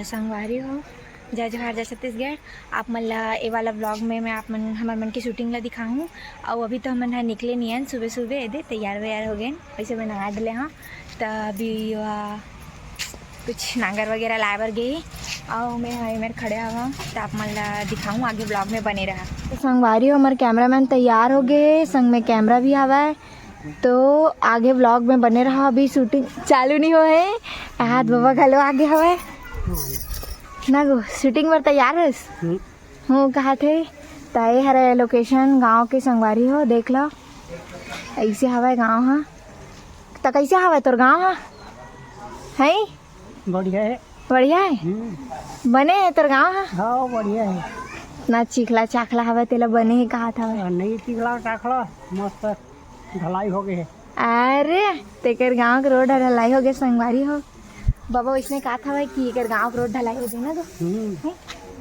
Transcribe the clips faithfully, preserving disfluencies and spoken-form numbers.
संगवारी हो, जय जोहार, जय छत्तीसगढ़। आप मन ला ए वाला vlog में मैं आप मन, हमर मन के shooting ला दिखाहूँ। अउ अभी तो हमन ह निकले नियन, सुबह सुबह एदे तैयार वैयार हो गए, वैसे मैं नहा डले हाँ। त अभी आ, कुछ नांगर वगैरह लाए बर गई, अउ मैं हा एमेर खड़े हवा, त आप मन ला दिखाहूँ, आगे vlog में बने रहा। तो संगवारी हो, हमर cameraman तैयार हो गए, संग में camera भी हवय। तो आगे vlog में बने रहा, अभी shooting चालू नहीं होए हे। हाथ बाबा घलो आगे हवय ना गो, shooting बर तैयार हस? हम्म। हूँ, कहा थे। त ए हरे location गांव के, संगवारी हो, देख लो, ऐसे हवय गांव हा। त कैसे हवय तोर गांव हा? है बढ़िया है। बढ़िया है। हम्म। बने है तोर गांव हा? हाँ, बढ़िया है। ना चिखला चाखला हवय, तेला बने है कहा था? नहीं, चिखला चाखला मस्त ढलाई हो गए है। अरे, तेकर गांव के road ह ढलाई हो गए, संगवारी हो। बाबा वैसने कहा था कि एकर गांव के road ढलाई हो गए ना तो। हम्म। हैं?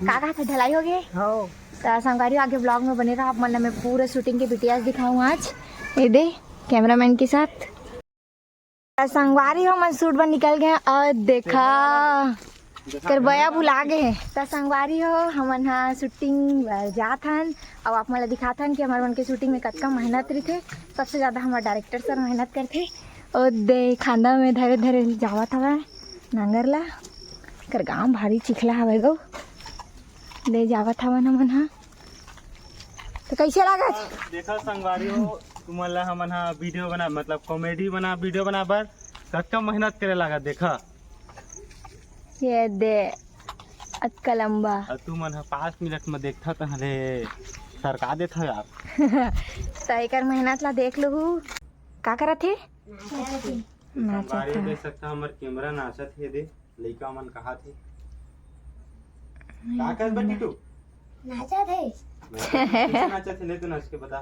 का कहा था, ढलाई हो गए? हाँ। त संगवारी हो, आगे vlog में बने रहा, आप मन ला मैं पूरा shooting के B T S दिखाऊँ आज। ये दे, cameraman के साथ। त संगवारी हो, हमन shoot बर निकल गए अउ देखा, कर बया भुला गए हे। त संगवारी हो, हमन हा shooting बर जात हन अउ आप मन ला दिखात हन कि हमर मन के shooting में कतका मेहनत रहिथे। सबसे ज्यादा हमर director sir मेहनत करथे। ओ दे, खांदा में धरे धरे जावत हवय नांगर ला। कर गांव भारी चिखला हवय गो। ले जावत हवन हमन हा। तो कैसे लागत? देखा संगवारी हो, तुमन ला हमन हा video बना, मतलब comedy बना, video बना बर कतका मेहनत करे लागत। देखा ये दे, अतका लंबा। अउ तुमन हा पाँच मिनट में देखता त हले सरका देत हो यार। त एकर मेहनत ला देख लहू। का करत हे? नाचत हे। संगवारी हो, देख सकता हमर camera नाचत हे दे। लइका मन कहा थे? का करत बा टीटू? नाचत हे। नाचत हे। कैसे नाचत हे? ले तो नाच के बता।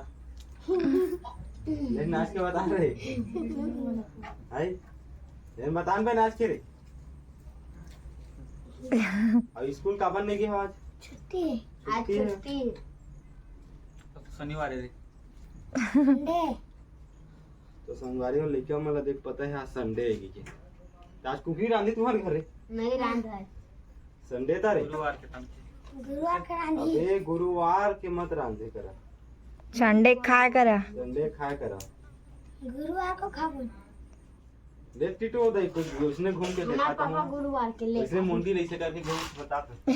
ले नाच के बता रे। हाय। ले बता न बे नाच के रे। अउ स्कूल काबर नहीं गए हो आज? छुट्टी है। आज छुट्टी है। छुट्टी है। अब तो शनिवार है रे। Sunday। तो संगवारी हो, लइका मन ला देख पता है आज Sunday है कि के। त आज कुकरी रांधी तुम्हारे घर रे? नहीं रांधा है। Sunday ता रे? गुरुवार के टाइम के। गुरुवार के रांधी। अबे गुरुवार के मत रांधे करा। Sunday खाए करा। Sunday खाए करा। गुरुवार को खाबो। देख टीटू, उधर कुछ उसने घूम के हमारे देखा था पापा ना। गुरुवार के ले इसने खाते। मुंडी नहीं से करके घूम के बता दे।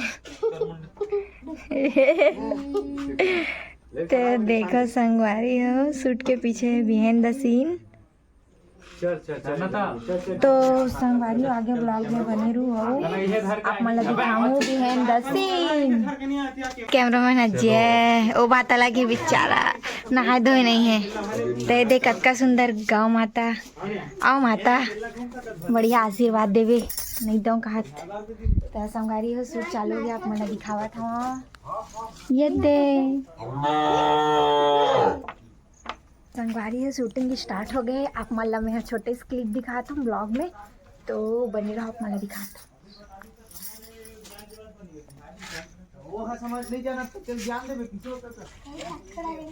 ले तो चला, देखो दिखा। संगवारी हो, shoot के पीछे behind the scene। चल, चल, चल, चल, चल, चल। तो संगवारी हो, आगे vlog में बने रहू। आप मन ला दिखाऊँ behind the scene। Cameraman Ajay, ओ बात अलग है बेचारा, नहाए धोए नहीं है। तो ये देख कतका सुंदर गौ माता, आओ माता, बढ़िया आशीर्वाद देवे, नहीं तो कहत। तो संगवारी हो, shoot चालू हो गया, आप मन ला दिखावत हूँ। ये दे। संगवारी हो, shooting start हो गए। आप मन ला मैं छोटे से clip दिखात हूँ vlog में, तो बने रहो, आप मन ला दिखात हूँ।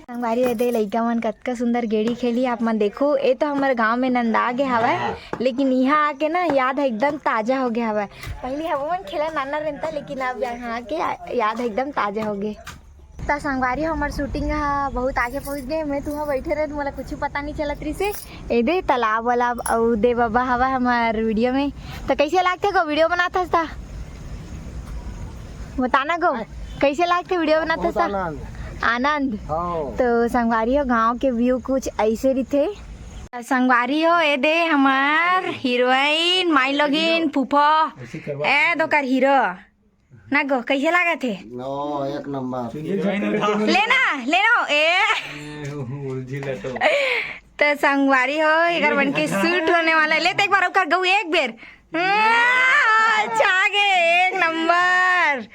संगवारी हो, दे लइका मन कतका सुंदर गेड़ी खेली। आप मन देखो, ए तो हमर गांव में नंदा गे हवय, लेकिन इहाँ आके ना याद ह एकदम ताजा हो गया हवय। पहली हमन खेला नाना रहता, लेकिन अब यहाँ आके याद ह एकदम ताजा हो गए। त संगवारी हो, हमर shooting ह बहुत आगे पहुँच गए। मैं तुहाँ बैठे रहे, मोला कुछ पता नहीं चलत रहिसे। ए दे तालाब वालाब अउ दे बाबा हवा हमर video में। त कैसे लागथे गो video बनात हस त? बताना गो, कैसे लागथे video बनात हस बहुत त? आनंद। आनंद। हाँ। तो संगवारी हो, गांव के view कुछ ऐसे रहिथे। संगवारी हो, ए दे हमर heroine, माई लोगिन, फूफा, ए दोकर hero। ना गो, कैसे लागत हे? नो, एक नंबर। लेना, लेना, ए। उलझी लटो। तो संगवारी हो, एकर मन के shoot होने वाला है। ले तो एक बार ओकर गऊ एक बेर। हाँ, अच्छा आगे, एक नंबर।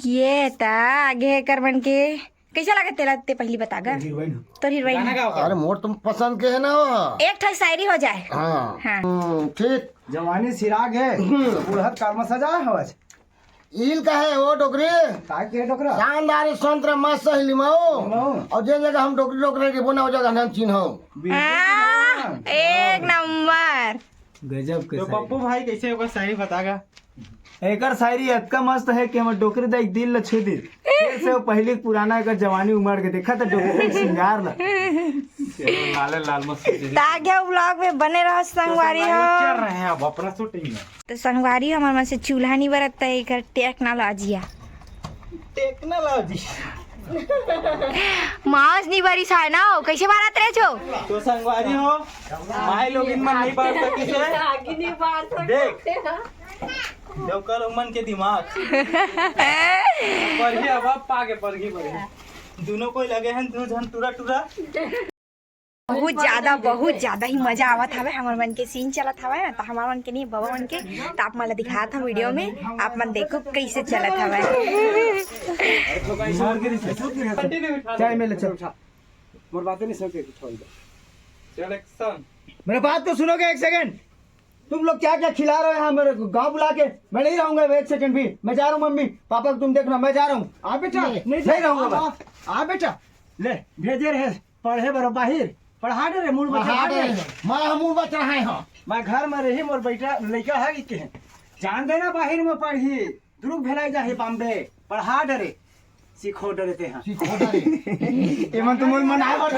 ये ता आगे एकर मन के। कैसा लागत तेला, ते पहली बता गा। Heroine। तोर heroine गाना है। गाओ। अरे मोर तुम पसंद के है ना वो। एक ठो शायरी हो जाए। हाँ। हाँ। हम्म, ठीक। जवानी सिराग है, हम्म। बुढ़त काल में सजाए हवस। ईल का है वो डोकरी? का के डोकरा? शानदार संतरा मस्त ही लिमाओ। लिमाओ। और जे जगह हम डोकरी डोकरी के बोना, वो जगह हम चिन्हो। बिल्कुल हाँ, चिन्हो। एक नंबर। गजब के तो शायरी। पप्पू भाई कैसे होगा शायरी बतागा? एकर शायरी अतका मस्त हे कि हमर डोकरी दाई के दिल ल छू दिस। फेर से वो पहिली पुराना एकर जवानी उमड़ के देखा त डोकरी दाई के सिंगार ल। चलो, लाले लाल मस्त। त आगे vlog में बने रहो संगवारी हो। चल रहे हैं अब अपना shooting में। तो संगवारी हमर मन से चूल्हा नहीं बरत हे, एकर टेक्नोलॉजिया। टेक्नोलॉजी। मांस नहीं बरिस हे ना, कैसे बारत रहे छो? तो संगवारी हो, माय लोगिन मन नहीं बार सकिस हे। आगे नहीं बार सकते। देख, डोकर मन के दिमाग। परही अब, अब पागे परही, परही। दोनों कोई लगे हैं, दू झन टूरा टूरा। बहुत ज्यादा, बहुत ज्यादा ही मजा आवत हवे। हमर मन के scene चलत हवे, तो हमर मन के नहीं, बबा मन के, तो आप मन ला दिखात हम video में, आप मन देखो कैसे चलत हवे। चाय में ले, चल। मोर बातें नहीं सुनते, छोड़ दे। चल, action। मेरे बात तो सुनोगे एक सेकंड? तुम लोग क्या क्या खिला रहे हो यहाँ मेरे को? गाँव बुला के, मैं नहीं रहूंगा एक सेकंड भी। मैं जा रहा हूँ मम्मी पापा को, तुम देखना, मैं जा रहा हूँ। आ बेटा, नहीं, नहीं रहूंगा मैं। आ, आ बेटा, ले, भेजे रहे पढ़े बर बाहिर, पढ़ा दे रे, मूड़ में पढ़ा चढ़ा दे दे। रे। मैं मूड़ में चढ़ाए हो। मैं घर में रही, मोर बेटा लइका है के, जान देना बाहिर में पढ़ी, दुरुग भेलाई जाही बॉम्बे, पढ़ा दे रे, सिखो डरे ते हाँ। सिखो डरे। एमन तो मोर मनाए बर।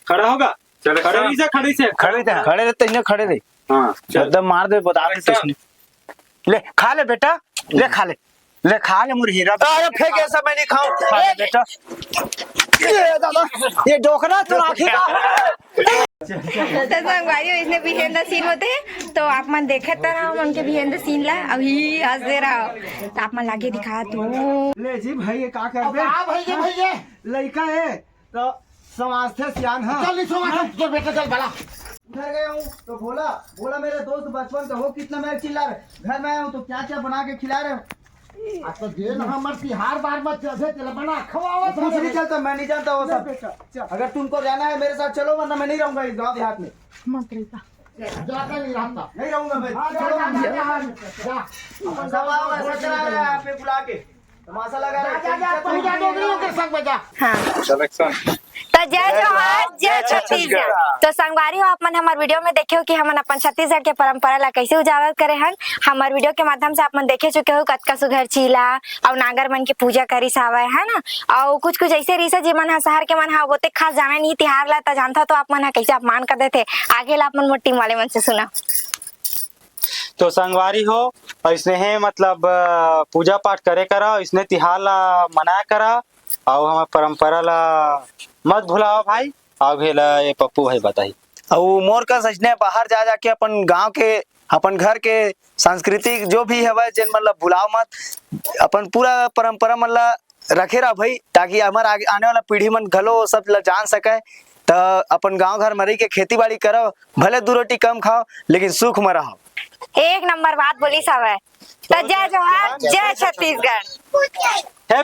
खड़ा होगा। चल, खड़े रही से, खड़े से। खड़े थे, खड़े रहते, इन्हें खड़े रहे। हाँ, चल। एकदम मार दे, बता दे। ले, खा ले बेटा, ले खा ले, ले खा ले मोर हीरा। अरे फेंक, ऐसा मैं नहीं खाऊं। खा ले बेटा। ये दादा, ये डोकरा तो आखिर का। तो संगवारी, इसने बिहेंदा सीन होते, तो आप मन देखे तरह हम उनके बिहेंदा सीन ला, अभी हंस दे रहा हो। तो आप मन लागे दिखा तू। ले जी भाई, ये का कर अब दे? का भाई, ये भाई, ये? लइका है, तो समाज थे सियान है। चल, नहीं समाज है, तो बेटा चल बला। घर गया हूँ तो भोला, भोला मेरे दोस्त बचपन का, हो कितना मैं चिल्ला रहे। घर में आया हूँ तो क्या क्या बना के खिला रहे हो। आ तो दे ना हमर तिहार बार मत चल, दे, चला बना, खवावा कुछ नहीं चलता, मैं नहीं जानता वो सब। बेटा, चल। अगर तुमको जाना है मेरे साथ चलो, वरना मैं नहीं रहूंगा इस गाँव देहात में। मत रहता। जाता नहीं रहता। नहीं रहूंगा मैं। हाँ, जा, चलो, जा, जा, जा, जा। जा। सब आओ, ऐसा चला रहा है आप पे बुला के। तमाशा लगा रहे हो। जा, जा, जा, तू जा, डोगरी के संग में जा। हाँ। Selection। तो जय जोहार, जय छत्तीसगढ़। तो संगवारी हो, आप मन हमर video में देखे हो कि हमन अपन छत्तीसगढ़ के परंपरा ला कैसे उजागर करे हन। हमर video के माध्यम से आप मन देखे चुके हो कतका सुघर चीला अउ नांगर मन के पूजा करिस हावय, है ना? अउ कुछ कुछ ऐसे रिहिस हे, जेमन ह शहर के मन ह ओते खास जाने नहीं तिहार ला, त जानथव तो आप मन ह कैसे अपमान कर देथे। आगे ला आप मन मोर team वाले मन से सुना। तो संगवारी हो, अइसने हे मतलब, अ, पूजा पाठ करे करा, अइसने तिहार ला मनाया करा, अउ हमर परंपरा ला मत भुलावा भाई। अउ भेला ये पप्पू भाई बताही। अउ मोर कस अइसने बाहर जा जाके अपन गांव के, अपन घर के सांस्कृतिक जो भी हवय, जेन मन ला भुलाव मत, अपन पूरा परंपरा मन ला रखे रह भाई, ताकि हमर आगे, आने वाला पीढ़ी मन घलो सब ला जान सके। त अपन गांव घर म रहि के खेती बाड़ी करव, भले दू रोटी कम खाव, लेकिन सुख म रहव। एक नंबर बात बोलिस हवय। त जय जोहार, जय छत्तीसगढ़। हे